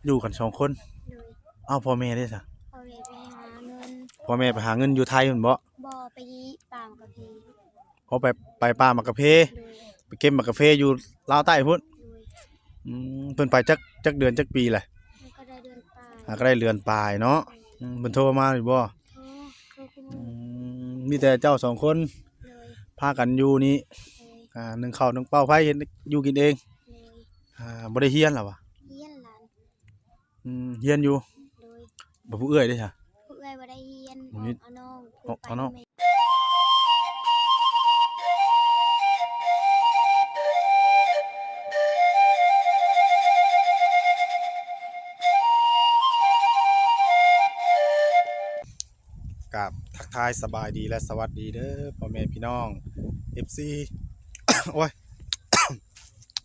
ຢູ່ກັນສອງຄົນ? ໂດຍ. ເອົ້າ ພໍ່ແມ່ເດ້ຊະ? ພໍ່ແມ່ໄປຫາເງິນ. ພໍ່ແມ່ໄປຫາເງິນຢູ່ໄທພຸ້ນບໍ? ບໍ່ ໄປປ່າໝາກກະເພ. ອໍ ໄປ ໄປປ່າໝາກກະເພ ໂດຍ. ໄປເກັບໝາກກະເພຢູ່ລາວໃຕ້ພຸ້ນ? ໂດຍ. ອືມ ເພິ່ນໄປຈັກ ຈັກເດືອນຈັກປີແຫຼະ? ມັນກໍໄດ້ເດືອນປາຍ. ຫາກໍໄດ້ເດືອນປາຍເນາະ. ໂດຍ. ອືມ ເພິ່ນໂທມາຢູ່ບໍ່? ໂທ ໂທຄືມື້. ອືມ ມີແຕ່ເຈົ້າສອງຄົນ? ໂດຍ. ພາກັນຢູ່ນີ້? ໂດຍ. ອ່າ ໜຶ້ງເຂົ້າໜຶ້ງເປົ່າ ໃຜເຮັດຢູ່ກິນເອງ? ໂດຍ. ອ່າ ບໍ່ໄດ້ຮຽນລະຫວາ? ຮຽນຫຼານ. ອືມ ຮຽນຢູ່. ໂດຍ. ບໍ່ ຜູ້ເອື້ອຍເດ້ຊະ? ຜູ້ເອື້ອຍບໍ່ໄດ້ຮຽນ. ບໍ່ມີ. ອອກເອົານ້ອງ. ອອກເອົານ້ອງ. ກາບທັກທາຍສະບາຍດີ ແລະ ສະຫວັດດີເດີພໍ່ແມ່ພີ່ນ້ອງ ເອັຟຊີ ໂອ້ຍ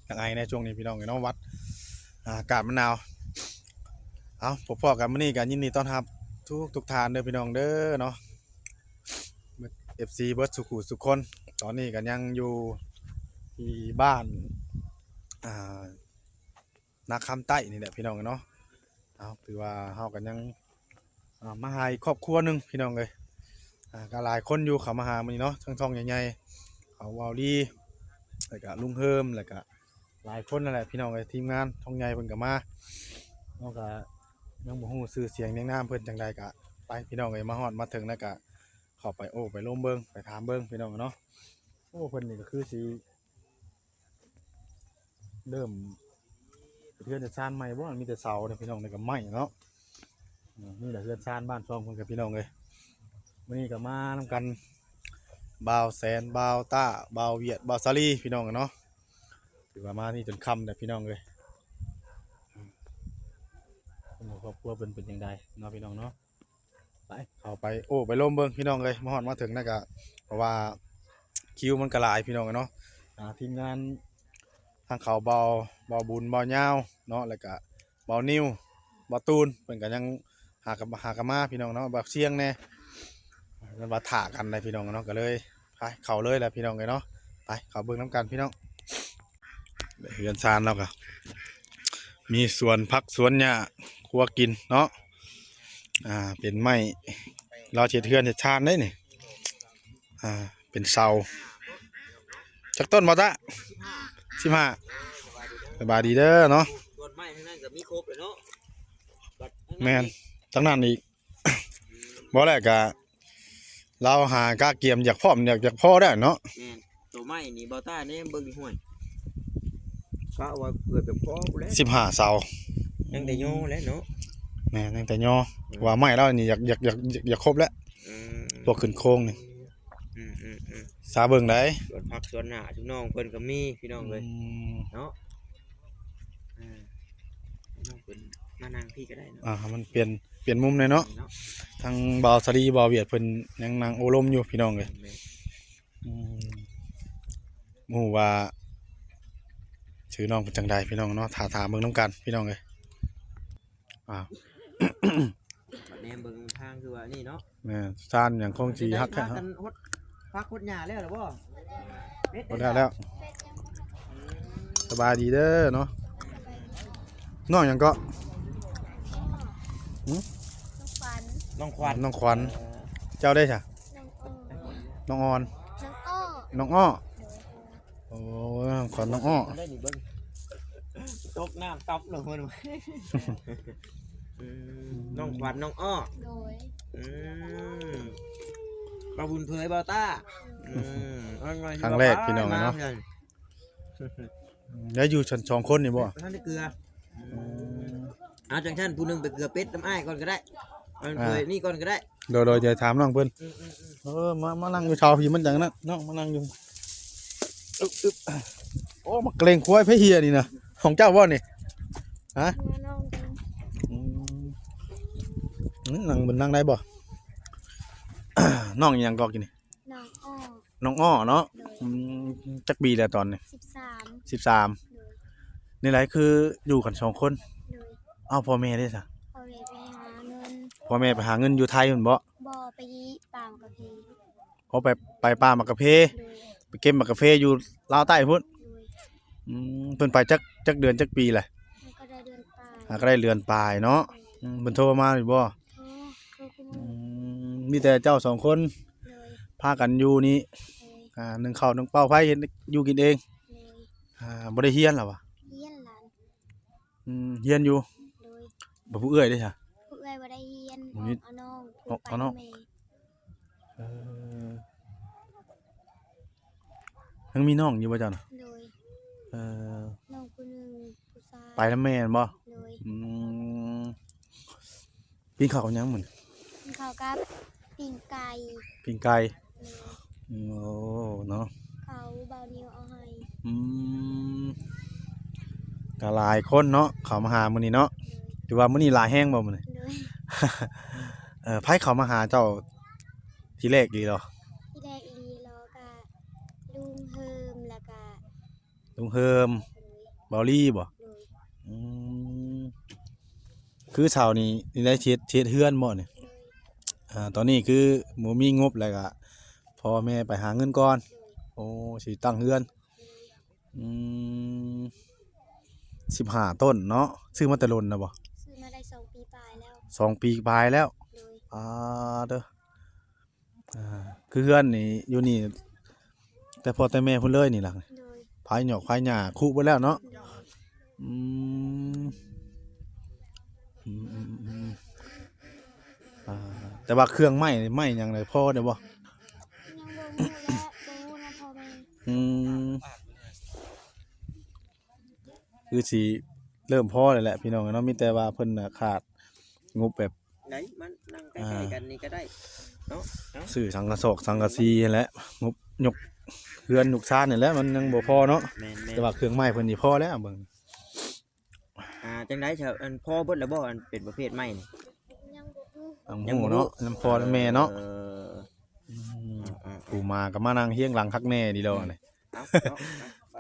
ຢາກໄອແດ່ຊ່ວງນີ້ພີ່ນ້ອງເອີຍເນາະ ຫວັດ ອາກາດມັນໜາວ. ເອົາ ພົບພໍ້ກັນມື້ນີ້ກໍຍິນດີຕ້ອນຮັບທຸກໆທ່ານເດີພີ່ນ້ອງເດີເນາະ ເອັຟຊີເບິດສູ່ຄູ່ສູ່ຄົນ. ຕອນນີ້ກໍຍັງຢູ່ທີ່ບ້ານ ອ່າ ນາຄຳໃຕ້ນີ້ແຫຼະພີ່ນ້ອງເນາະ. ເອົາ ຖືວ່າເຮົາກໍຍັງ ອ່າ ມາຫາອີກຄອບຄົວໜຶ່ງພີ່ນ້ອງເອີຍ. ອ່າ ກໍຫຼາຍຄົນຢູ່ເຂົ້າມາຫາມື້ນີ້ເນາະ ທັງທ້ອງໃຫຍ່ໆ ເຂົາເວົ້າດີ ແລ້ວກະລຸງເຮີມ ແລ້ວກະຫຼາຍຄົນນັ້ນແຫຼະພີ່ນ້ອງເອີຍ. ທີມງານທ້ອງໃຫຍ່ເພິ່ນກໍມາເນາະ ກໍຍັງບໍ່ຮູ້ຊື່ສຽງນຽງນາມເພິ່ນຈັ່ງໃດ. ກະໄປພີ່ນ້ອງເອີຍ ມາຮອດມາເຖິງແລ້ວກະເຂົ້າໄປໂອ້ໄປລົມເບິ່ງ ໄປຖາມເບິ່ງພີ່ນ້ອງເນາະ. ໂອ້ ເພິ່ນນີ້ກໍຄືຊິ ເລີ່ມເຮັດເຮືອນເຮັດຊານໃໝ່ບໍ່? ມີແຕ່ເສົາເດ້ພີ່ນ້ອງ ນີ້ກໍໄມ້ເນາະ. ອືມ ນີ້ແຫຼະເຮືອນຊານບ້ານຊ່ອງເພິ່ນກັບພີ່ນ້ອງເອີຍ. ມື້ນີ້ກໍມານຳກັນ ບ່າວແສນ ບ່າວຕ້າ ບ່າວຫວຽດ ບ່າວສາລີ ພີ່ນ້ອງເນາະ. ຖືວ່າມານີ້ຈົນຄ່ຳແລ້ວພີ່ນ້ອງເອີຍ. ອືມ ຄອບຄົວເພິ່ນເປັນຈັ່ງໃດເນາະ ພີ່ນ້ອງເນາະ. ໄປ ເຂົ້າໄປໂອ້ໄປລົມເບິ່ງພີ່ນ້ອງເອີຍ. ມາຮອດມາເຖິງແລ້ວກະ ເພາະວ່າຄິວມັນກະຫຼາຍພີ່ນ້ອງເນາະ. ອ່າ ທີມງານທາງເຂົາ ເບົາ ເບົາບຸນ ເບົາຍາວເນາະ ແລ້ວກະເບົານິວ ເບົາຕູນ ເພິ່ນກະຍັງຫາກັນ ຫາກັນມາພີ່ນ້ອງເນາະ. ເບົາຊຽງແດ່ ເພິ່ນວ່າຖ້າກັນໄດ໋ພີ່ນ້ອງເນາະ ກະເລີຍ ໄປ ເຂົ້າເລີຍແຫຼະພີ່ນ້ອງເອີຍເນາະ. ໄປ ເຂົ້າເບິ່ງນຳກັນພີ່ນ້ອງ. ເຮືອນຊານລາວກະມີສວນຜັກສວນຫຍ້າຄົວກິນເນາະ. ອ່າ ເປັນໄມ້ ລາວເຮັດເຮືອນເຮັດຊານໄດ໋ນີ້. ອ່າ ເປັນເສົາ ຈັກຕົ້ນບໍ່ຕະ? ສິບຫ້າ. ສະບາຍດີເດີເນາະ. ສວນໄມ້ທາງນັ້ນກໍມີຄົບແລ້ວເນາະ. ແມ່ນ ທາງນັ້ນອີກ. ບໍ່ແຫຼະ ກະລາວຫາກະກຽມຢາກພ້ອມ ຢາກ ຢາກພໍໄດ້ເນາະ. ແມ່ນ ໂຕໄມ້ນີ້ບໍ່ຕ້ານຍັງເບິ່ງຫ້ວຍ ກະວ່າເກືອບຈະພໍພຸ້ນແຫຼະ ສິບຫ້າເສົາ. ຍັງແຕ່ຍໍແຫຼະເນາະ. ແມ່ນ ຍັງແຕ່ຍໍ. ອືມ ວ່າໄມ້ລາວນີ້ຢາກ ຢາກ ຢາກ ຢາກຄົບແລ້ວ. ອືມ ພວກຂຶ້ນໂຄງນີ້. ອືມໆໆ ສາເບິ່ງໄດ໋. ສວນຜັກສວນຫຍ້າ ນ້ອງເພິ່ນກໍມີພີ່ນ້ອງເອີຍ. ອືມ ເນາະ. ອ່າ ນ້ອງເພິ່ນມານັ່ງພີ້ກໍໄດ້ເນາະ. ອ່າ ໃຫ້ມັນປ່ຽນ ປ່ຽນມຸມແດ່ເນາະ. ເນາະ ທາງບ່າວສາລີ ບ່າວຫວຽດເພິ່ນຍັງນັ່ງໂອ້ລົມຢູ່ພີ່ນ້ອງເອີຍ. ແມ່ນ ອືມ ບໍ່ຮູ້ວ່າຊື່ນ້ອງເພິ່ນຈັ່ງໃດພີ່ນ້ອງເນາະ. ຖ້າຖາມເບິ່ງນຳກັນພີ່ນ້ອງເອີຍ. ອ້າວ ແນມເບິ່ງທາງຄືວ່ານີ້ເນາະ. ແມ່ນ ຊານຫຍັງຄົງຊິຮັກແທ້. ພາກັນຫົດຜັກຫົດຫຍ້າແລ້ວລະບໍ່? ຫົດແລ້ວ ແລ້ວ. ສະບາຍດີເດີເນາະ. ນ້ອງຫຍັງເກາະ? ຫຶ? ນ້ອງຂວັນ. ນ້ອງຂວັນ. ເອີ ເຈົ້າເດ້ຊະ? ນ້ອງອໍ. ນ້ອງອ່ອນ. ນ້ອງອໍ. ນ້ອງອໍ. ໂອ້ຍ ຂວັນນ້ອງອ້อ ໄດ້ນີ້ເບິ່ງ ຕົກນ້ຳຕັບລົງເພິ່ນ. ອືມ ອືມ ນ້ອງຂວັນນ້ອງອ້ອ. ໂດຍ. ອືມ ບ່າວບຸນເຜີຍ ບ່າວຕ້າ. ອືມ ຄັ້ງແລກພີ່ນ້ອງເນາະ. ໄດ້ຢູ່ສອງຄົນນີ້ບໍ່? ບໍ່ທັນໄດ້ເກືອ. ອືມ ເອົາ ຈັ່ງຊັ້ນຜູ້ໜຶ່ງໄປເກືອເປັດນຳອ້າຍກ່ອນກໍໄດ້. ເອົາ ອ່າ ເຄີຍນີ້ກ່ອນກໍໄດ້. ໂດຍໆ ດຽວຖາມນ້ອງເພິ່ນ. ອືມໆໆ ເອີ ມາ ມານັ່ງຢູ່ເສົາພີ້ ມັນຈັ່ງນັ້ນ ນ້ອງມານັ່ງຢູ່. ອຶບ ອຶບ ໂອ້ ໝາກເກລັງຄວາຍໃຜເຮຍນີ້ນະ ຂອງເຈົ້າບໍ່ນີ້? ຮະ? ອືມ ນັ່ງ ມັນນັ່ງໄດ້ບໍ່? ນ້ອງອີ່ຫຍັງກໍກິນນີ້? ນ້ອງອ້ອ. ນ້ອງອ້ອເນາະ. ໂດຍ. ອືມ ຈັກປີແລ້ວຕອນນີ້? ສິບສາມ. ສິບສາມ. ໂດຍ. ນີ້ແຫຼະ ຄືຢູ່ກັນສອງຄົນ? ໂດຍ. ເອົ້າ ພໍ່ແມ່ເດ້ຊະ? ພໍ່ແມ່ໄປຫາເງິນ. ພໍ່ແມ່ໄປຫາເງິນຢູ່ໄທພຸ້ນບໍ? ບໍ່ ໄປປ່າໝາກກະເພ. ອໍ ໄປ ໄປປ່າໝາກກະເພ. ໂດຍ. ໄປເກັບໝາກກະເພຢູ່ລາວໃຕ້ພຸ້ນ? ໂດຍ. ອືມ ເພິ່ນໄປຈັກ ຈັກເດືອນຈັກປີແຫຼະ? ມັນກໍໄດ້ເດືອນປາຍ. ກໍໄດ້ເດືອນປາຍເນາະ. ອືມ ເພິ່ນໂທມາຢູ່ບໍ່? ໂທ ໂທຄຸມື້. ອືມ ມີແຕ່ເຈົ້າສອງຄົນ ໂດຍ ພາກັນຢູ່ນີ້. ໂດຍ ອ່າ ໜຶ້ງເຂົ້າໜຶ້ງເປົາ ໃຜເຮັດຢູ່ກິນເອງ? ໂດຍ ອ່າ ບໍ່ໄດ້ຮຽນລະຫວາ? ຮຽນຫຼານ. ອືມ ຮຽນຢູ່. ໂດຍ ບໍ່ ຜູ້ເອື້ອຍເດ້ຊະ? ຜູ້ເອື້ອຍບໍ່ໄດ້ຮຽນ ບໍ່ມີ ອອກເອົານ້ອງ ອອກ ຜູ້ໄປ ເອົານ້ອງ ແມ່. ເອີ ຍັງມີນ້ອງຢູ່ບໍ່ເຈົ້ານະ? ໂດຍ ເອີ ນ້ອງຜູ້ໜຶ່ງ ຜູ້ຊາຍ ໄປນຳແມ່ແມ່ນບໍ່? ໂດຍ ອືມ ກິນເຂົ້າກັບຫຍັງມື້ນີ້? ກິນເຂົ້າກັບປີ້ງໄກ່. ປີ້ງໄກ່. ໂດຍ ອືມ ໂອ້ ເນາະ ເຂົາບ່າວນິວເອົາໃຫ້. ອືມ ກໍຫຼາຍຄົນເນາະ ເຂົ້າມາຫາມື້ນີ້ເນາະ. ໂດຍ ຖືວ່າມື້ນີ້ຫຼາຍແຮງບໍ່ມື້ນີ້? ໂດຍ ເອີ ໃຜເຂົ້າມາຫາເຈົ້າທີແລກອີ່ຫຼີ? ທີແລກອີ່ຫຼີກໍລຸງເຮີມ ແລ້ວກໍລຸງເຮີມ. ໂດຍ ເບົາລີບໍ່? ໂດຍ ອືມ ຄືເຖົ້ານີ້ ນີ້ໄດ້ເຮັດ ເຮັດເຮືອນບໍ່ນີ້? ໂດຍ ອ່າ ຕອນນີ້ຄືບໍ່ມີງົບ ແລ້ວກໍພໍ່ແມ່ໄປຫາເງິນກ່ອນ. ໂດຍ ໂອ້ ຊິຕັ້ງເຮືອນ. ໂດຍ ອືມ ສິບຫ້າຕົ້ນເນາະ. ຊື້ມາແຕ່ດົນແລ້ວບໍ່? ຊື້ມາໄດ້ສອງປີປາຍແລ້ວ. ສອງປີປາຍແລ້ວ. ໂດຍ ອາ ເດີ ອ່າ ຄືເຮືອນນີ້ຢູ່ນີ້ແຕ່ພໍ່ແຕ່ແມ່ພຸ້ນເລີຍນີ້ລະ? ໂດຍ ພາຍຫຍອກພາຍຫຍ້າຄຸເບິດແລ້ວເນາະ. ໂດຍ ອືມ ອືມ ອືມ ອືມ ອ່າ ແຕ່ວ່າເຄື່ອງໄມ້ ໄມ້ຫຍັງໃດພໍແດ່ບໍ່? ຍັງບໍ່ຮູ້ແຫຼະ ບໍ່ຮູ້ນຳພໍ່ແມ່. ອືມ ຄືຊິເລີ່ມພໍແລ້ວແຫຼະພີ່ນ້ອງເອີຍເນາະ ມີແຕ່ວ່າເພິ່ນນະຂາດງົບແບບ ໄດ້ ມານັ່ງໃກ້ໆກັນນີ້ກໍໄດ້ເນາະ. ເອົາ ຊື້ສັງກະສອກສັງກະສີຫັ້ນແຫຼະ ງົບຍົກເຮືອນຍົກຊານນີ້ແຫຼະ ມັນຍັງບໍ່ພໍເນາະ. ແມ່ນໆ ແຕ່ວ່າເຄື່ອງໄມ້ເພິ່ນນີ້ພໍແລ້ວເບິ່ງ. ອ່າ ຈັ່ງໃດເຈົ້າ ອັນພໍເບິດແລ້ວບໍ່ ອັນເປັນປະເພດໄມ້ນີ້? ຍັງບໍ່ຮູ້ ຍັງບໍ່ຮູ້ເນາະ ນຳພໍ່ນຳແມ່ເນາະ. ເອີ ອືມ ອ່າໆໆ ຜູ້ມາກໍມານັ່ງຮຽງຫຼັງຄັກແນ່ດີດອກນີ້. ເອົາເນາະ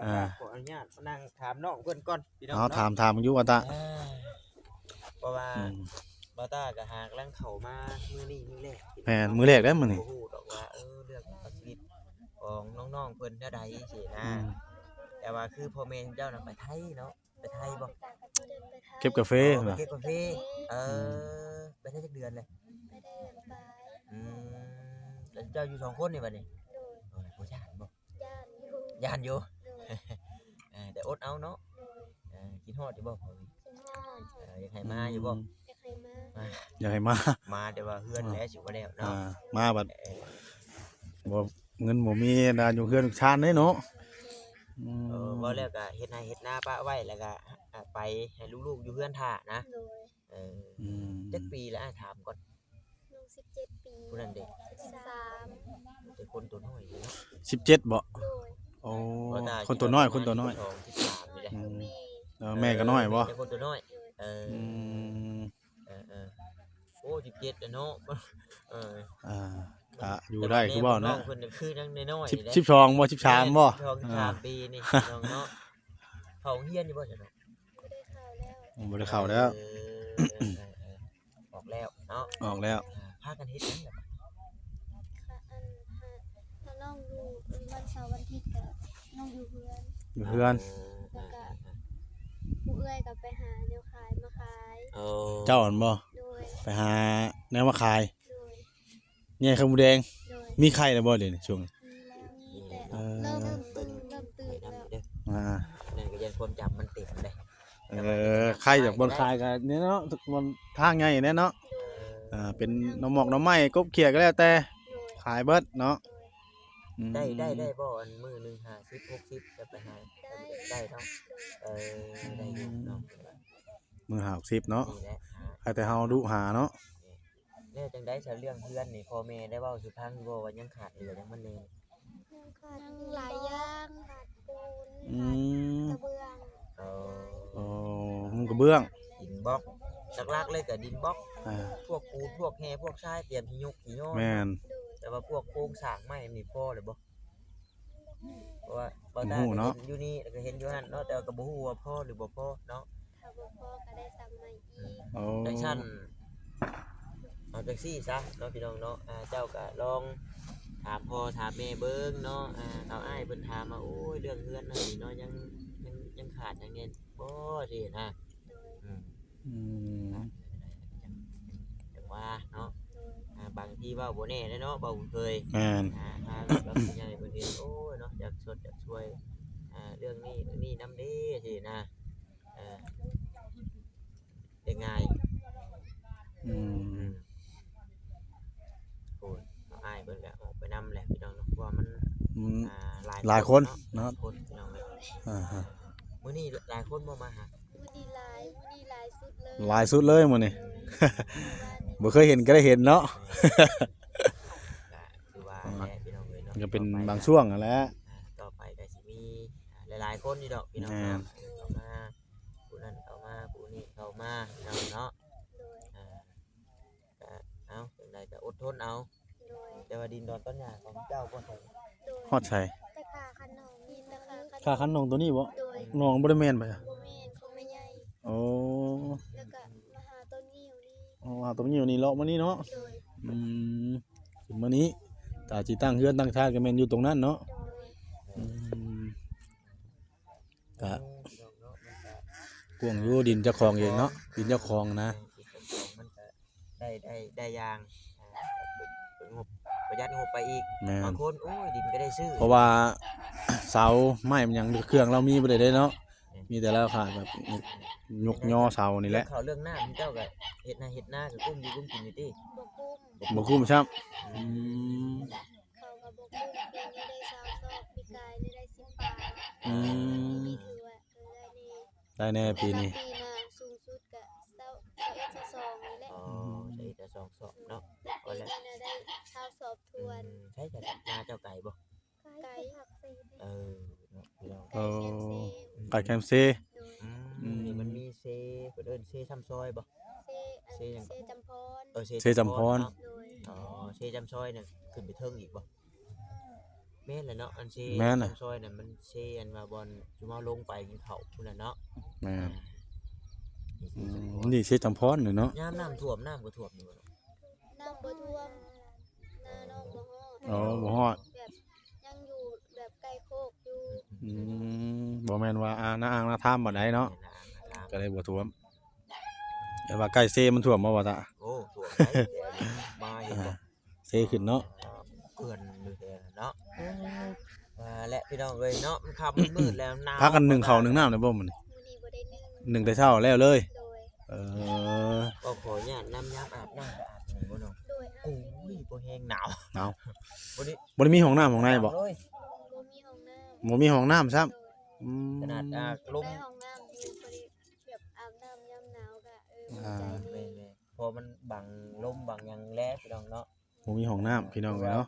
ອ່າ ຂໍອະນຸຍາດມານັ່ງຖາມນ້ອງເພິ່ນກ່ອນພີ່ນ້ອງ. ເອົາ ເນາະ ຖາມ ຖາມຢູ່ວ່າຕາ ເອີ ເພາະວ່າ ອືມ ບ່າວຕາກໍຫາກຳລັງເຂົ້າມາມື້ນີ້ມື້ແລກ. ແມ່ນ ມື້ແລກເດ້ມື້ນີ້ ບໍ່ຮູ້ດອກວ່າ ເອີ ເລື່ອງຊີວິດຂອງນ້ອງໆເພິ່ນແນວໃດຊີ້ນະ. ອືມ ແຕ່ວ່າຄືພໍ່ແມ່ເຈົ້ານະໄປໄທເນາະ? ໄປໄທບໍ່? ເກັບກາເຟ ເອີ ເນາະ ໄປເກັບກາເຟ. ເອີ ອືມ ໄປໄທຈັກເດືອນແລ້ວ? ໄປໄດ້ເດືອນປາຍ. ອືມ ແລ້ວເຈົ້າຢູ່ສອງຄົນນີ້ບັດນີ້? ໂດຍ ໂອ້ຍ ບໍ່ຢ້ານບໍ່? ຢ້ານຢູ່ ຢ້ານຢູ່. ໂດຍ ເອີ ແຕ່ອົດເອົາເນາະ. ໂດຍ ເອີ ຄິດຮອດຢູ່ບໍ່? ຄິດຮອດ. ເອີ ຢາກໃຫ້ມາຢູ່ບໍ່? ອືມ ຢາກໃຫ້ມາ ຢາກໃຫ້ມາ ມາແຕ່ວ່າເຮືອນແຫຼະຊິບໍ່ແລ້ວເນາະ. ອ່າ ມາບັດ ເອີ ບໍ່ ເງິນບໍ່ມີນະ ຢູ່ເຮືອນຊານເດ້ເນາະ. ອືມ ເອີ ເວົ້າແລ້ວກໍເຮັດໄຮ່ເຮັດນາປະໄວ້ ແລ້ວກໍ ອ່າ ໄປໃຫ້ລູກໆຢູ່ເຮືອນຖ້ານະ. ໂດຍ ເອີ ອືມ ຈັກປີແລ້ວອ້າຍຖາມກ່ອນ? ນ້ອງສິບເຈັດປີ. ຜູ້ນັ້ນເດ? ສິບສາມ. ແຕ່ຄົນໂຕນ້ອຍເດເນາະ. ສິບເຈັດບໍ່? ໂດຍ ໂອ້ ຄົນໂຕນ້ອຍ ຄົນໂຕນ້ອຍ. ສິບສອງ ສິບສາມນີ້ແຫຼະ. ອືມ ເອີ ແມ່ກໍນ້ອຍບໍ່? ແຕ່ຄົນໂຕນ້ອຍ. ເອີ ອືມ ເອີໆ ໂອ້ ສິບເຈັດແລ້ວເນາະ. ເອີ ອ່າ ກະຢູ່ໄດ້ຄືເວົ້ານະ. ເພິ່ນຄືຍັງນ້ອຍໆ ສິບ ສິບສອງບໍ່? ສິບສາມບໍ່? ສິບສອງ ສິບສາມ ອ່າ ປີນີ້ນ້ອງເນາະ. ເຂົ້າໂຮງຮຽນຢູ່ບໍ່ຊັ້ນເນາະ? ບໍ່ໄດ້ເຂົ້າແລ້ວ. ອືມ ບໍ່ໄດ້ເຂົ້າແລ້ວ. ເອີ ເອີໆ ອອກແລ້ວເນາະ ອອກແລ້ວ. ອ່າ ພາກັນເຮັດຫຍັງລະ? ອັນ ຖ້ານ້ອງຢູ່ວັນເສົາວັນອາທິດກໍນ້ອງຢູ່ເຮືອນ ຢູ່ເຮືອນ. ໂອ້ ແລ້ວກໍ ອ່າໆໆ ຜູ້ເອື້ອຍກໍໄປຫາແນວຂາຍມາຂາຍ. ໂອ້ ເຈົ້າຫັ້ນບໍ່? ໂດຍ ໄປຫາແນວມາຂາຍ. ໂດຍ ແຍ່ໄຂ່ມົດແດງ. ໂດຍ ມີໄຂ່ແລ້ວບໍ່ດຽວນີ້ຊ່ວງນີ້? ມີແລ້ວ ມີແຕ່ ເອີ ເລີ່ມ ເລີ່ມຕື່ນ ເລີ່ມຕື່ນແລ້ວ. ອ່າ ນັ້ນກໍຢ້ານຄວາມຈຳມັນເຕັມເດ້. ເອີ ໄຂ່ຈາກບ່ອນຂາຍກໍນີ້ເນາະ ບ່ອນທາງໃຫຍ່ແນ່ເນາະ. ໂດຍ ອ່າ ເປັນໜໍ່ໝອກໜໍ່ໄມ້ ກົບຂຽດກໍແລ້ວແຕ່. ໂດຍ ຂາຍເບິດເນາະ. ໂດຍ ອືມ ໄດ້ ໄດ້ ໄດ້ບໍ່? ອັນມື້ໜຶ່ງຫ້າສິບ ຫົກສິບ ຈະໄປຫາ ໄດ້ ໄດ້ເນາະ. ໂດຍ ເອີ ໄດ້ຢູ່ເນາະ ມື້ຫ້າສິບເນາະ. ນີ້ແຫຼະ ໃຫ້ແຕ່ເຮົາດຸຫາເນາະ. ແລ້ວຈັ່ງໃດຊະ ເລື່ອງເຮືອນນີ້ ພໍ່ແມ່ໄດ້ເວົ້າສູ່ຟັງຢູ່ບໍ່ວ່າຍັງຂາດເຫຼືອຫຍັງມັນແດ່? ຍັງຂາດ ຍັງຫຼາຍຢ່າງ ຂາດປູນ ອືມ ຂາດກະເບື້ອງ. ອໍ ອໍ ມຸງກະເບື້ອງ ດິນບລັອກ ຫຼັກໆເລີຍກະດິນບລັອກ. ອ່າ ພວກປູນ ພວກແຮ່ ພວກຊາຍ ຕຽມຊິຍົກຊິຍ້ອນ. ແມ່ນ ໂດຍ ແຕ່ວ່າພວກໂຄງສ້າງໄມ້ນີ້ພໍແລ້ວບໍ່? ເພາະວ່າບໍ່ຕາກໍເຫັນຢູ່ນີ້ ແລ້ວກໍເຫັນຢູ່ຫັ້ນເນາະ ແຕ່ວ່າກໍບໍ່ຮູ້ວ່າພໍຫຼືບໍ່ພໍເນາະ. ຖ້າບໍ່ພໍກໍໄດ້ສັ່ງໃໝ່ອີກ. ໂອ້ ຈັ່ງຊັ້ນ ເອົາຈັ່ງຊີ້ຊະເນາະ ພີ່ນ້ອງເນາະ ອ່າ ເຈົ້າກໍລອງຖາມພໍ່ຖາມແມ່ເບິ່ງເນາະ. ອ່າ ເອົາ ອ້າຍເພິ່ນຖາມວ່າ ໂອ້ຍ ເລື່ອງເຮືອນເຮົານີ້ເນາະ ຍັງ ຍັງ ຍັງຂາດຫຍັງແດ່ບໍ່ ຊີ້ນະ. ໂດຍ ອືມ ອືມ ຈັ່ງວ່າເນາະ ອ່າ ບາງທີເວົ້າບໍ່ແນ່ເດ້ເນາະ ເວົ້າເຄີຍ ແມ່ນ ອ່າ ຖ້າແບບວ່າຜູ້ໃຫຍ່ເພິ່ນເຫັນ ໂອ້ຍເນາະ ຢາກຊົດຢາກຊ່ວຍ ອ່າ ເລື່ອງນີ້ເລື່ອງນີ້ນຳເດ້ ຊີ້ນະ ເອີ ໄດ້ງ່າຍ ອືມ ອືມ ໂອ້ຍ ເນາະ ອ້າຍເພິ່ນກະອອກໄປນຳແຫຼະພີ່ນ້ອງເນາະ ເພາະວ່າມັນ ມັນ ອ່າ ຫຼາຍ ຫຼາຍຄົນເນາະ ຄົນພີ່ນ້ອງເອີຍ ອ່າຮະ ມື້ນີ້ຫຼາຍຄົນບໍ່ມາຫາ? ມື້ນີ້ຫຼາຍ ມື້ນີ້ຫຼາຍສຸດເລີຍ ຫຼາຍສຸດເລີຍມື້ນີ້ ໂດຍ ບໍ່ເຄີຍເຫັນກໍໄດ້ເຫັນເນາະ ກະຄືວ່າແຫຼະພີ່ນ້ອງເອີຍເນາະ ກໍເປັນບາງຊ່ວງຫັ້ນແຫຼະ ອ່າ ຕໍ່ໄປກໍຊິມີ ອ່າ ຫຼາຍໆຄົນຢູ່ດອກພີ່ນ້ອງ ແມ່ນ ເຂົ້າມາ ຜູ້ນັ້ນເຂົ້າມາ ຜູ້ນີ້ເຂົ້າມາເນາະ ໂດຍ ອ່າ ກະເອົາ ຈັ່ງໃດກະອົດທົນເອົາ ໂດຍ ແຕ່ວ່າດິນດອນຕອນຫຍ້າຂອງເຈົ້າບໍ່ໃສ່ ໂດຍ ຮອດໃສ? ແຕ່ຂ້າຄັນໜອງນີ້ ແຕ່ຂ້າຄັນ ຂ້າຄັນໜອງໂຕນີ້ບໍ່? ໂດຍ ໜອງບໍ່ໄດ້ແມ່ນບໍ່? ບໍ່ແມ່ນ ຂອງແມ່ໃຫຍ່ ໂອ້ ແລ້ວກະມາຫາຕົ້ນງິ້ວນີ້ ອໍ ຫາຕົ້ນງິ້ວນີ້ເລາະມານີ້ເນາະ ໂດຍ ອືມ ຂຶ້ນມານີ້ ຖ້າຊິຕັ້ງເຮືອນຕັ້ງຊານກໍແມ່ນຢູ່ຕົງນັ້ນເນາະ ໂດຍ ອືມ ກະກວ້າງຢູ່ ດິນເຈົ້າຂອງເອງເນາະ ດິນເຈົ້າຂອງນະ ແມ່ນ ດິນເຈົ້າຂອງມັນກະໄດ້ ໄດ້ ໄດ້ຢ່າງ ອ່າ ປະຢັດງົບໄປອີກ ແມ່ນ ບາງຄົນ ໂອ້ຍ ດິນກໍໄດ້ຊື້ ເພາະວ່າເສົາໄມ້ມັນຫຍັງ ເຄື່ອງລາວມີບໍ່ໄດ້ເດ້ເນາະ ແມ່ນ ມີແຕ່ລາວຂາດແບບຍົກຍໍເສົານີ້ແຫຼະ ເລື່ອງເຂົ້າເລື່ອງນ້ຳ ເຈົ້າກໍເຮັດນາເຮັດນາກໍກຸ້ມຢູ່ກຸ້ມກິນຢູ່ຕິ? ບໍ່ກຸ້ມ ບໍ່ກຸ້ມຊ້ຳ ອືມ ອືມ ເຂົ້າກໍບໍ່ກຸ້ມ ປີນີ້ໄດ້ຊາວສອບ ປີກາຍນີ້ໄດ້ສິບປາຍ ອືມ ປີນີ້ຖືວ່າ ເອີ ໄດ້ແນ່ ໄດ້ແນ່ປີນີ້ ແຕ່ວ່າປີໜ້າສູງສຸດກະຊາວ ຊາວເອັດ ຊາວສອງນີ້ແຫຼະ ອໍ ອືມ ຊາວເອັດ ຊາວສອງສອບເນາະ ແຕ່ປີນີ້ນະໄດ້ຊາວສອບຖ້ວນ ອືມ ໃສ ຈາກນາເຈົ້າໄກບໍ່? ໄກ ໄກ ເອີ ເນາະ ພີ່ນ້ອງ ເອີ ໄກແຄມເຊ ອືມ ອືມ ນີ້ມັນມີເຊ ເພິ່ນເອີ້ນເຊຊຳຊອຍບໍ່? ເຊ ອັນ ເຊຫຍັງ? ເຊຈຳພອນ ເອີ ເຊຈຳພອນ ເຊຈຳພອນເນາະ ໂດຍ ອໍ ເຊຈຳຊອຍນັ້ນຂຶ້ນໄປເທິງອີກບໍ່? ແມ່ນແຫຼະເນາະ ອັນເຊ ແມ່ນນະ ຈຳຊອຍນັ້ນມັນເຊ ອັນວ່າບ່ອນຊຸມເຮົາລົງໄປກິນເຂົ້າພຸ້ນນະເນາະ ແມ່ນ ອ່າ ນີ້ເຊຈຳພອນ ອືມ ນີ້ເຊຈຳພອນນີ້ເນາະ ຍາມນ້ຳຖ້ວມ ນ້ຳກໍຖ້ວມຢູ່ບໍ່ເນາະ? ນ້ຳບໍ່ຖ້ວມ ນານ້ອງບໍ່ຮອດ ອໍ ບໍ່ຮອດ ແບບຍັງຢູ່ແບບໃກ້ໂຄກຢູ່ ອືມ ບໍ່ແມ່ນວ່າ ອ່າ ນາອ່າງນາທາມປານໃດເນາະ ແມ່ນ ນາອ່າງນາທາມ ກໍເລີຍບໍ່ຖ້ວມ ແຕ່ວ່າໃກ້ເຊມັນຖ້ວມບໍ່ວ່າຕາ? ໂອ້ ຖ້ວມໄດ໋ ມາເຫັນບໍ່? ອ່າ ເຊຂຶ້ນເນາະ ເກື່ອນຢູ່ແທ້ເນາະ ວ່າແຫຼະພີ່ນ້ອງເອີຍເນາະ ມັນຄ່ຳມັນມືດແລ້ວ ໜາວ ພາກັນໜຶ້ງເຂົ້າໜຶ້ງນ້ຳແລ້ວບໍ່ມື້ນີ້? ມື້ນີ້ບໍ່ໄດ້ໜຶ້ງ ໜຶ້ງແຕ່ເຊົ້າແລ້ວເລີຍ ໂດຍ ເອີ ກໍຂໍອະນຸຍາດນຳ ຍາມອາບນ້ຳກໍອາບໃຫ້ບໍ່ນ້ອງ? ໂດຍ ອາບ ໂອ້ຍ ບໍ່ແຮງໜາວ ໜາວ ບໍ່ໄດ້ ບໍ່ໄດ້ມີຫ້ອງນ້ຳຫ້ອງໃນບໍ່? ໂດຍ ບໍ່ມີຫ້ອງນ້ຳ ບໍ່ມີຫ້ອງນ້ຳຊ້ຳ ໂດຍ ອືມ ຂະໜາດ ອ່າ ລົມ ໃນຫ້ອງນ້ຳຢູ່ ພໍດີແບບອາບນ້ຳຍາມໜາວກໍ ເອີ ອ່າ ເໝື່ອຍໃຈແດ່ ແມ່ນໆ ເພາະມັນບັງລົມບັງຫຍັງແຫຼະພີ່ນ້ອງເນາະ ບໍ່ມີຫ້ອງນ້ຳພີ່ນ້ອງເອີຍເນາະ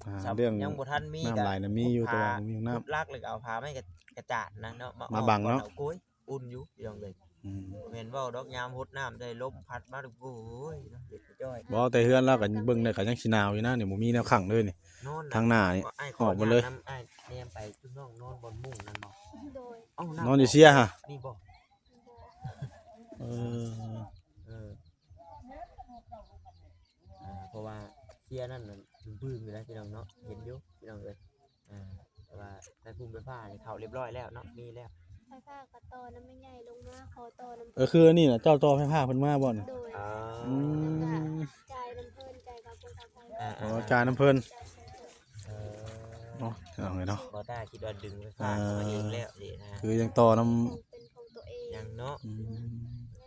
ອ່າ ເລື່ອງ ຍັງບໍ່ທັນມີ ນ້ຳຫຼາຍນະມີຢູ່ ແຕ່ວ່າບໍ່ມີຫ້ອງນ້ຳ ຂຸດຫຼັກ ແລ້ວກໍເອົາຜ້າໄມ້ກະ ກະຈາດນະເນາະ ມາ ມາບັງເນາະ ໂອ້ຍ ອຸ່ນຢູ່ພີ່ນ້ອງເອີຍ ອືມ ບໍ່ແມ່ນເວົ້າດອກ ຍາມຫົດນ້ຳໄດ້ລົມພັດມາ ໂອ້ຍເນາະ ເຢັນຈ້ອຍ ເວົ້າແຕ່ເຮືອນລາວກໍເບິ່ງແລ້ວກໍຍັງຊິໜາວຢູ່ນະນີ້ ບໍ່ມີແນວຂັງເລີຍນີ້ ທາງໜ້ານີ້ອອກໝົດເລີຍ ອ້າຍແນມໄປ ຈຸນ້ອງນອນບ່ອນມຸ້ງນັ້ນບໍ່? ໂດຍ ເອົ້າ ນອນຢູ່ເຊຍຫະ ນີ້ບໍ່? ເອີ ເອີ ອ່າ ເພາະວ່າເຊຍນັ້ນມັນບຶ້ງຢູ່ນະພີ່ນ້ອງເນາະ ເຫັນຢູ່ພີ່ນ້ອງເອີຍ ອ່າ ແຕ່ວ່າໄຟຟ້າໄຟຟ້ານີ້ເຂົ້າຮຽບຮ້ອຍແລ້ວເນາະ ມີແລ້ວ ໄຟຟ້າກໍຕໍ່ນຳແມ່ໃຫຍ່ລົງມາ ຂໍຕໍ່ນຳ ເອີ ຄືອັນນີ້ນະ ເຈົ້າຕໍ່ໄຟຟ້າເພິ່ນມາບໍ່ນະ? ໂດຍ ອືມ ແລ້ວກໍຈ່າຍນຳເພິ່ນ ຈ່າຍຄ່າຄົນຄ່າໄຟ ອ່າ ອໍ ຈ່າຍນຳເພິ່ນ ເອີ ເນາະ ເອົາເລີຍເນາະ ບໍ່ຕ້າຄິດວ່າດຶງໄຟຟ້າເຂົ້າມາເອງແລ້ວນີ້ນະ ຄືຍັງຕໍ່ນຳ ເປັນຂອງຕົວເອງ ຍັງເນາະ ອືມ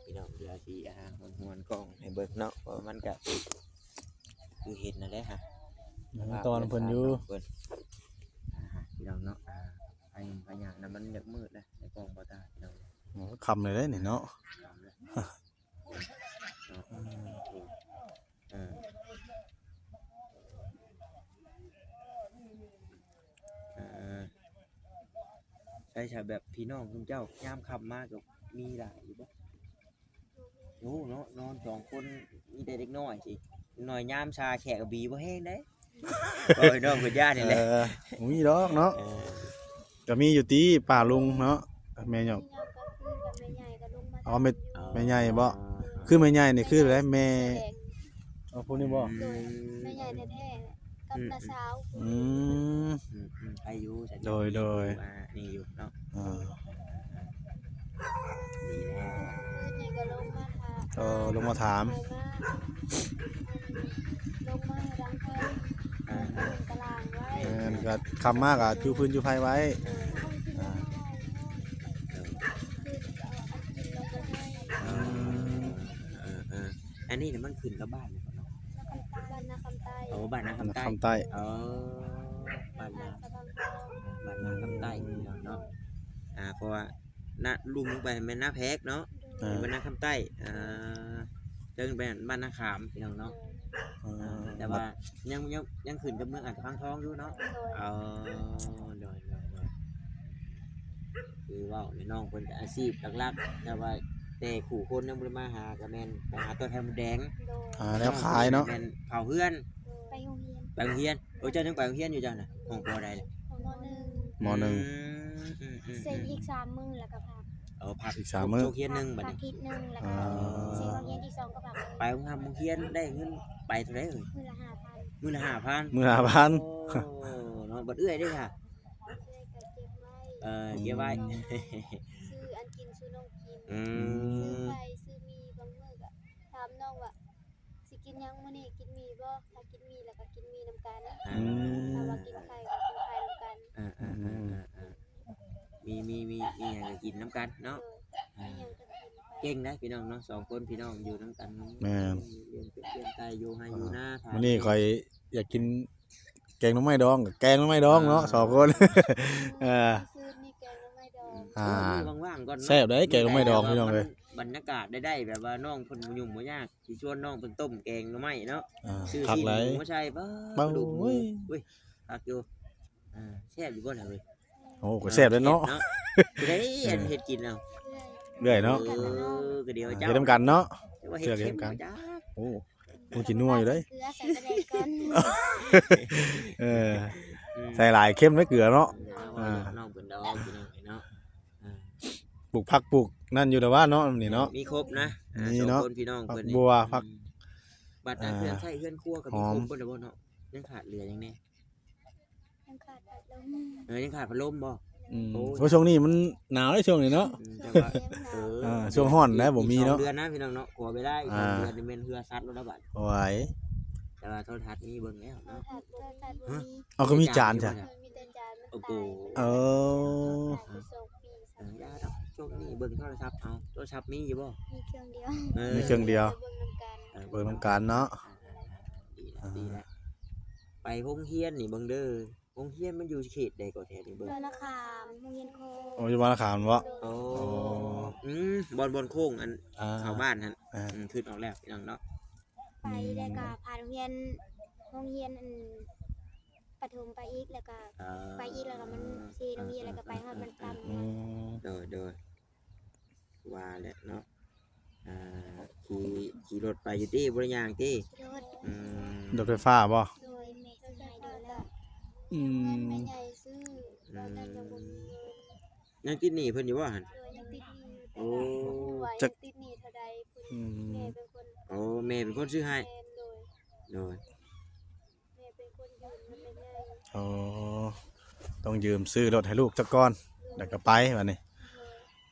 ພີ່ນ້ອງ ດຽວຊິຫາ ຫວນໆ ກ້ອງໃຫ້ເບິ່ງເນາະ ເພາະວ່າມັນກະຄືເຫັນນັ້ນແຫຼະຫະ ຍັງຕໍ່ນຳເພິ່ນຢູ່ ເພິ່ນ ອ່າ ພີ່ນ້ອງເນາະ ອ່າ ໄຟພະຍາດນະ ມັນຢາກມືດແລ້ວ ໃນກ້ອງບໍ່ຕາ ພີ່ນ້ອງ ໂອ້ ຄ່ຳເລີຍເດ້ນີ້ເນາະ ຄ່ຳເລີຍ ເນາະ ອືມ ເອີ ເອີ ໃຊ້ຊະ ແບບພີ່ນ້ອງຊຸມເຈົ້າ ຍາມຄ່ຳມາກໍມີຫຼາຍຢູ່ບໍ່? ໂອ້ ເນາະ ນອນສອງຄົນ ມີແຕ່ເດັກນ້ອຍຊິ ເດັກນ້ອຍຍາມຊາແຂກກໍບີບໍ່ແຮງເດ້ ເວົ້າໃຫ້ນ້ອງເພິ່ນຢ້ານນີ້ແຫຼະ ເອີ ບໍ່ມີດອກເນາະ ເອີ ກໍມີຢູ່ຕິປ້າລຸງເນາະ ແມ່ຫຍັງ ແມ່ໃຫຍ່ກໍລົງມາ ອໍ ແມ່ ແມ່ໃຫຍ່ບໍ່? ຄືແມ່ໃຫຍ່ນີ້ຄືໃດ? ແມ່ ແມ່ແດງ ອໍ ຜູ້ນີ້ບໍ່? ໂດຍ ແມ່ໃຫຍ່ແທ້ໆ ກັບ ອືມ ນ້າສາວ ອືມ ອືມ ອືມ ໄປຢູ່ ໂດຍ ໂດຍ ອ່າ ນີ້ຢູ່ເນາະ ອ່າ ຄືນນີ້ກໍລົງມາຖາມ ເອີ ລົງມາຖາມ ລົງມາໃຫ້ດັງໄຟ ອ່າ ຕາລາງໄວ້ ແມ່ນ ກໍຄ່ຳມາກໍຈູຟືນຈູໄຟໄວ້ ເອີ ອ່າ ຄືເອົາອັນກິນລົງໄປໃຫ້ ອືມ ເອີໆ ອັນນີ້ນະມັນຂຶ້ນກັບບ້ານນີ້ບໍ່ເນາະ? ບ້ານນາຄຳໃຕ້ ໂອ້ ບ້ານນາຄຳໃຕ້ ນາຄຳໃຕ້ ເອີ ບ້ານນາ ບ້ານນາຄຳໃຕ້ເນາະ ອ່າ ເພາະວ່າ ນະ ລຸ່ມລົງໄປແມ່ນນາແພກເນາະ ໂດຍ ເປັນບ້ານນາຄຳໃຕ້ ອ່າ ເທິງແມ່ນບ້ານນາຂາມ ພີ່ນ້ອງເນາະ ໂດຍ ອ່າ ແຕ່ວ່າຍັງ ຍັງ ຍັງຂຶ້ນກັບເມືອງອ່າງທອງຢູ່ເນາະ ໂດຍ ອໍ ໂດຍ ໂດຍ ໂດຍ ຄືເວົ້າແມ່ນ້ອງເພິ່ນກໍອາຊີບຫຼັກໆ ຖ້າວ່າແຕ່ຄູ່ຄົນຍັງບໍ່ໄດ້ມາຫາ ກໍແມ່ນໄປຫາຕໍ່ໄຂ່ມົດແດງ ໂດຍ ຫາແນວຂາຍເນາະ ແມ່ນເຝົ້າເຮືອນ ໂດຍ ໄປໂຮງຮຽນ ໄປໂຮງຮຽນ ໂອ້ ເຈົ້າຍັງໄປໂຮງຮຽນຢູ່ເຈົ້ານະ ຫ້ອງ ປໍໃດລະ? ປໍໜຶ່ງ ປໍໜຶ່ງ ອືມ ອືມ ອືມ ເຊັນອີກສາມມື້ແລ້ວກໍພັກ ເອົາ ພັກອີກສາມມື້ ໂຮງຮຽນໜຶ່ງບັດນີ້ ອາທິດໜຶ່ງ ແລ້ວກໍ ອ່າ ເຊັນໂຮງຮຽນທີສອງກໍພັກ ໄປໂຮງຮຽນ ໂຮງຮຽນໄດ້ເງິນໄປເທົ່າໃດເອີຍ? ມື້ລະຫ້າພັນ ມື້ລະຫ້າພັນ ມື້ລະຫ້າພັນ ໂອ້ ເນາະ ບັດເອື້ອຍເດ້ຫະ? ເອື້ອຍກໍເກັບໄວ້ ເອີ ເກັບໄວ້ ອືມ ຊື້ອັນກິນສູ່ນ້ອງກິນ ອືມ ຊື້ໄຂ່ຊື້ໝີ່ ບາງມື້ກໍຖາມນ້ອງວ່າ ຊິກິນຫຍັງມື້ນີ້ ກິນໝີ່ບໍ່? ຖ້າກິນໝີ່ແລ້ວກໍກິນໝີ່ນຳກັນ ອືມ ຖ້າວ່າກິນໄຂ່ກໍກິນໄຂ່ນຳກັນ ເອີໆ ອືມ ມີ ມີ ມີ ມີຫຍັງກໍກິນນຳກັນເນາະ ໂດຍ ອ່າ ມີຫຍັງກໍກິນໄປ ເກັ່ງໄດ໋ພີ່ນ້ອງເນາະ ສອງຄົນພີ່ນ້ອງຢູ່ນຳກັນ ແມ່ນ ລ້ຽງເປັດລ້ຽງໄກ່ ຢູ່ໄຮ່ຢູ່ນາ ມື້ນີ້ຂ້ອຍຢາກກິນແກງໜໍ່ໄມ້ດອງ ກໍແກງໜໍ່ໄມ້ດອງເນາະ ອ່າ ສອງຄົນ ເອີ ມື້ຄືນນີ້ແກງໜໍ່ໄມ້ດອງ ອ່າ ເອີ ມື້ວ່າງໆກ່ອນເນາະ ແຊບເດ້ແກງໜໍ່ໄມ້ດອງ ພີ່ນ້ອງເອີຍ ບັນຍາກາດໄດ້ໆ ແບບວ່ານ້ອງເພິ່ນບໍ່ຫຍຸ້ງບໍ່ຍາກ ຊິຊວນນ້ອງເພິ່ນຕົ້ມແກງໜໍ່ໄມ້ເນາະ ອ່າ ຊື້ຊີ້ນໝູມາໃສ່ ປາດ ປາດ ກະດູກໝູ ໂອ້ຍ ເອີຍ ຄັກຢູ່ ອ່າ ແຊບຢູ່ບໍ່ລະເວີຍ? ໂອ້ ກໍແຊບແລ້ວເນາະ ເອີ ແຊບເນາະ ຜູ້ໃດອັນເຮັດກິນເອົາ? ເອື້ອຍເນາະ ເອີ ກໍດຽວເຈົ້າ ເຮັດນຳກັນເນາະ ແຕ່ວ່າເຮັດເຄັມບໍ່ຈັກ ໂອ້ ໂອ້ ຂີ້ນົວຢູ່ເດ້ ເກືອໃສ່ປາແດກກ່ອນ ເອີ ອືມ ໃສ່ຫຼາຍເຄັມເດ້ເກືອເນາະ ເອີ ອ່າ ນ້ອງເພິ່ນດອກ ພີ່ນ້ອງເນາະ ອ່າ ປູກຜັກປູກນັ້ນຢູ່ແລ້ວວ່າເນາະ ນີ້ເນາະ ມີຄົບນະ ອ່າ ມີເນາະ ສອງຄົນພີ່ນ້ອງເພິ່ນນີ້ ຜັກບົວ ຜັກ ອືມ ບັດອັນ ອ່າ ເຮືອນໃຊ້ເຮືອນຄົວກໍມີຄົບເບິດແລ້ວບໍ່ເນາະ ຍັງຂາດເຫຼືອຫຍັງແດ່? ຍັງຂາດພັດລົມ ເອີ ຍັງຂາດພັດລົມບໍ່? ອືມ ໂອ້ຍ ໂອ້ ຊ່ວງນີ້ມັນໜາວເດ້ ຊ່ວງນີ້ເນາະ ອືມ ແຕ່ວ່າ ເອີ ອ່າ ຊ່ວງຮ້ອນນະ ບໍ່ມີເນາະ ອີກສອງເດືອນນະ ພີ່ນ້ອງເນາະ ຂົວໄປໄດ້ ອ່າ ສອງເດືອນນີ້ແມ່ນເຮືອສັດແລ້ວນະບັດ ໂອ້ຍ ແຕ່ວ່າໂທລະທັດມີເບິ່ງແລ້ວເນາະ ໂທລະທັດ ໂທລະທັດບໍ່ມີ ເອົ້າ ກໍມີຈານຊະ ມີແຕ່ຈານມັນຕາຍ ໂອ້ໂຫ ເອີ ຕາຍໄປສອງປີ ເອີ ຢ່າດອກ ຊ່ວງນີ້ເບິ່ງໂທລະສັບເອົາ ໂທລະສັບມີຢູ່ບໍ່? ມີເຄື່ອງດຽວ ເອີ ມີເຄື່ອງດຽວ ເບິ່ງນຳກັນ ເອີ ເບິ່ງນຳກັນເນາະ ອ່າ ອ່າ ອ່າ ດີແລ້ວ ອ່າ ດີແລ້ວ ໄປໂຮງຮຽນນີ້ເບິ່ງເດີ ໂຮງຮຽນມັນຢູ່ເຂດໃດກໍແທ້ນີ້ເບິ່ງ ບ້ານນາຂາມ ໂຮງຮຽນໂຄ ໂອ້ ຢູ່ບ້ານນາຂາມເນາະ ໂດຍ ໂອ້ ອືມ ບ່ອນ ບ່ອນໂຄ້ງອັນ ອ່າ ເຂົ້າບ້ານຫັ້ນ ອ່າ ອືມ ຄິດອອກແລ້ວ ພີ່ນ້ອງເນາະ ໄປ ອືມ ແລ້ວກໍຜ່ານໂຮງຮຽນ ໂຮງຮຽນອັນປະຖົມໄປອີກ ແລ້ວກໍ ອ່າ ໄປອີກ ແລ້ວກໍມັນຊິໂຮງຮຽນ ອ່າ ແລ້ວກໍໄປຮອດບ້ານຕ່ຳ ອືມ ໂດຍ ໂດຍ ວ່າແຫຼະເນາະ ອ່າ ຂີ່ ຂີ່ລົດໄປຢູ່ຕິ ບໍ່ໄດ້ຍ່າງຕິ? ຂີ່ລົດ ອືມ ລົດໄຟຟ້າບໍ່? ໂດຍ ແມ່ຊື້ໃຫ້ໂດນແລ້ວ ອືມ ແມ່ໃຫຍ່ຊື້ ຕອນນັ້ນຍັງບໍ່ມີເງິນ ຍັງຕິດໜີ້ເພິ່ນຢູ່ບໍ່ຫັ້ນ? ໂດຍ ຍັງຕິດໜີ້ຢູ່ ໂອ້ ແຕ່ວ່າຍັງຕິດໜີ້ເທົ່າໃດ ອືມ ແມ່ເປັນຄົນ ໂອ້ ແມ່ເປັນຄົນຊື້ໃຫ້ ແມ່ນ ໂດຍ ໂດຍ ແມ່ເປັນຄົນຢືມນຳແມ່ໃຫຍ່ ອໍ ຕ້ອງຢືມຊື້ລົດໃຫ້ລູກຊະກ່ອນ ແລ້ວກໍໄປບັດນີ້ ໂດຍ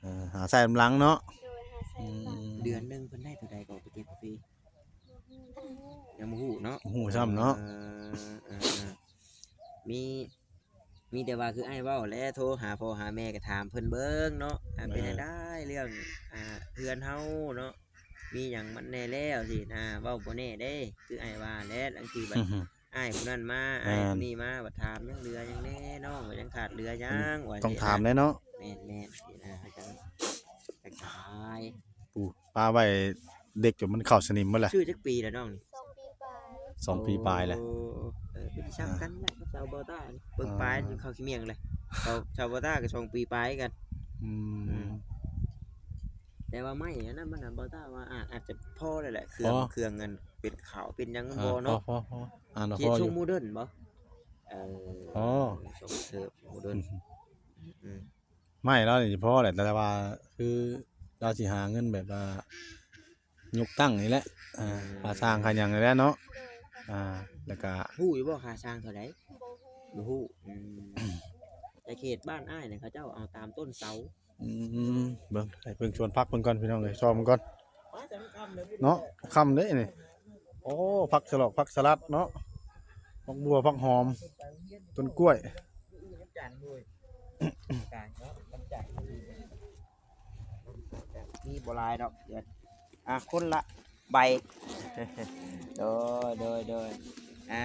ເອີ ຫາໃຊ້ນຳຫຼັງເນາະ ໂດຍ ຫາໃຊ້ນຳຫຼັງ ອືມ ເດືອນໜຶ່ງເພິ່ນໄດ້ເທົ່າໃດກໍໄປເກັບກາເຟ? ຍັງບໍ່ຮູ້ເນາະ ບໍ່ຮູ້ຊ້ຳເນາະ ເອີ ເອີ ເອີ ມີ ມີແຕ່ວ່າຄືອ້າຍເວົ້າແຫຼະ ໂທຫາພໍ່ຫາແມ່ກໍຖາມເພິ່ນເບິ່ງເນາະ ອ່າ ເປັນແນວໃດເລື່ອງ ອ່າ ເຮືອນເຮົາເນາະ ມີຫຍັງມັນແດ່ແລ້ວຊີ້ນະ ເວົ້າບໍ່ແນ່ເດ້ ຄືອ້າຍວ່າແຫຼະ ລາງທີບັດ ອ້າຍຜູ້ນັ້ນມາ ແມ່ນ ອ້າຍຜູ້ນີ້ມາ ບັດຖາມຍັງເຫຼືອຫຍັງແດ່ ນ້ອງວ່າຍັງຂາດເຫຼືອຫຍັງ ອືມ ວ່າ ຕ້ອງຖາມແດ່ເນາະ ແມ່ນໆ ຊີ້ນະ ຈັງ ຈັງສະບາຍ ປູ ປາໄວ້ເດັກຈົນມັນເຂົ້າສະໜິມໝົດແຫຼະ ຊື້ຈັກປີແລ້ວນ້ອງນີ້? ສອງປີປາຍ ສອງປີປາຍແຫຼະ ໂອ້ ເອີ ເປັນຊ່ຳກັນແຫຼະກັບສາວບອຕ້ານີ້ ເບິ່ງ ອ່າ ປາຍຈົນເຂົ້າຂີ້ໝ້ຽງເລີຍ ສາວ ສາວບອຕ້າກໍສອງປີປາຍຄືກັນ ອືມ ອືມ ແຕ່ວ່າໄມ້ອັນນັ້ນມັນນະ ບອຕ້າວ່າອາດ ອາດຈະພໍແລ້ວແຫຼະ ເຄື່ອງ ພໍ ເຄື່ອງອັນເປັນຂາວເປັນຫຍັງມັນພໍເນາະ ພໍ ພໍ ອ່າ ເຮັດຊົງໂມເດີນບໍ່? ເອີ ພໍ ຊົງເສີບໂມເດີນ ອືມ ອືມ ໄມ້ລາວນີ້ພໍແຫຼະ ແຕ່ວ່າຄືລາວຊິຫາເງິນແບບວ່າຍົກຕັ້ງນີ້ແຫຼະ ອ່າ ອືມ ຄ່າສ້າງຄ່າຫຍັງນີ້ແຫຼະເນາະ ໂດຍ ອ່າ ແລ້ວກະ ຮູ້ຢູ່ບໍ່ຄ່າສ້າງເທົ່າໃດ? ບໍ່ຮູ້ ບໍ່ຮູ້ ອືມ ແຕ່ເຂດບ້ານອ້າຍນີ້ເຂົາເຈົ້າເອົາຕາມຕົ້ນເສົາ ອືມ ເບິ່ງ ໃຫ້ເບິ່ງສວນຜັກເພິ່ນກ່ອນພີ່ນ້ອງເອີຍ ຊອມເພິ່ນກ່ອນເນາະ. ຄ່ຳເດ້ນີ້ ໂອ້ ຜັກສະຫຼອກ ຜັກສະລັດເນາະ ຜັກບົ່ວ ຜັກຫອມ ຕົ້ນກ້ວຍ ມີບໍ່ຫຼາຍດອກ ເດືອນ ອ່ະ ຄົນລະໃບ. ໂດຍ ໂດຍ ໂດຍ ອ່າ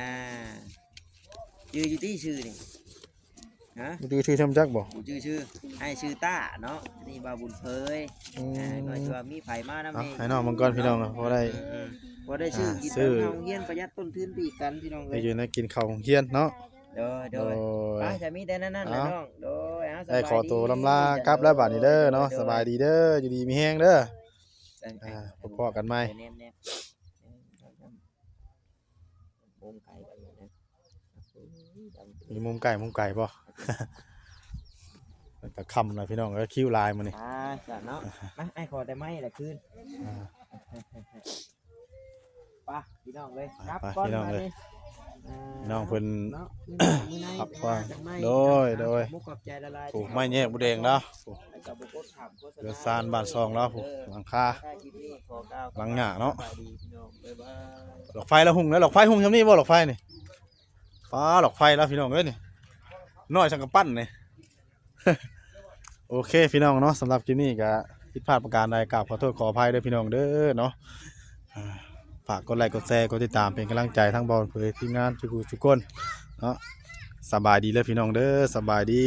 ຈື່ຢູ່ຕິຊື່ນີ້? ຮະ? ບໍ່ຈື່ຊື່ ຈຳຈັກບໍ່? ບໍ່ຈື່ຊື່. ອ້າຍຊື່ຕ້າເນາະ ນີ້ບ່າວບຸນເຜີຍ. ອືມ ອ່າ ກໍຖືວ່າມີໃຜມານຳ ເອົາ ນີ້ ໃຫ້ນ້ອງເບິ່ງກ່ອນພີ່ນ້ອງເນາະ ພໍໄດ້ ເອີ ພໍໄດ້ຊື້ ອ່າ ກິນ ຊື້ ເຂົ້າໂຮງຮຽນ ປະຢັດຕົ້ນທຶນປີກກັນພີ່ນ້ອງເອີຍ. ໄດ້ຢູ່ໃນກິນເຂົ້າໂຮງຮຽນເນາະ. ໂດຍ ໂດຍ ໂດຍ ໄປ ຈະມີແຕ່ນັ້ນໆ ເອົາ ແຫຼະນ້ອງ. ໂດຍ ເອົາ ໄດ້ຂໍໂຕລຳລາກັບແລ້ວບາດນີ້ເດີເນາະ. ໂດຍ ໂດຍ ສະບາຍດີເດີ ຢູ່ດີມີແຮງເດີ. ອ່າ ພໍ້ກັນໃໝ່. ແນມໆ ມຸມໄກ ມີມຸມໃກ້ມຸມໄກບໍ່? ມັນກໍຄ່ຳແລ້ວພີ່ນ້ອງເອີຍ ຄິວຫຼາຍມື້ນີ້. ອ່າ ຊັ້ນເນາະ ມາ ອ້າຍຂໍແຕ່ໄມ້ລະຄືນ. ອ່າ ໄປພີ່ນ້ອງເອີຍ ໄປ ກັບ ໄປ ກ່ອນ ພີ່ນ້ອງເອີຍ ບາດນີ້. ອ່າ ນ້ອງເພິ່ນ ເນາະ ມື້ໜ້າ ມື້ໃນ ພັກຜ່ອນ ຈັ່ງມາ ໂດຍ ໂດຍ ຂອບມຸກຂອບໃຈຫຼາຍໆ ປູກໄມ້ແຍກໝູແດງລາວ ແລ້ວກໍບໍ່ກົດຂ້າມໂຄສະນາ ເຮືອນຊານບ້ານຊ່ອງລາວ ຫຼັງຄາ ທ້າຍຄລິບນີ້ຂໍກ່າວ ຫຼັງຫຍ້າເນາະ ສະບາຍດີພີ່ນ້ອງ ບາຍບາຍ. ຫຼອກໄຟລະຮຸ່ງເດີ ຫຼອກໄຟຮຸ່ງຊ່ຳນີ້ບໍ່ ຫຼອກໄຟນີ້? ປ້າ ຫຼອກໄຟລະພີ່ນ້ອງເອີຍ ນີ້ ນ້ອຍຊ່ຳກຳປັ້ນນີ້. ໂອເຄພີ່ນ້ອງເນາະ ສຳລັບຄລິບນີ້ກໍຜິດພາດປະການໃດ ກາບຂໍໂທດຂໍອະໄພເດີພີ່ນ້ອງເດີເນາະ. ອ່າ ຝາກກົດໄລກົດແຊ ກົດຕິດຕາມເປັນກຳລັງໃຈທາງບ່າວເຜີຍ ທີມງານທຸກໆຄົນເນາະ. ສະບາຍດີເດີພີ່ນ້ອງເດີ ສະບາຍດີ.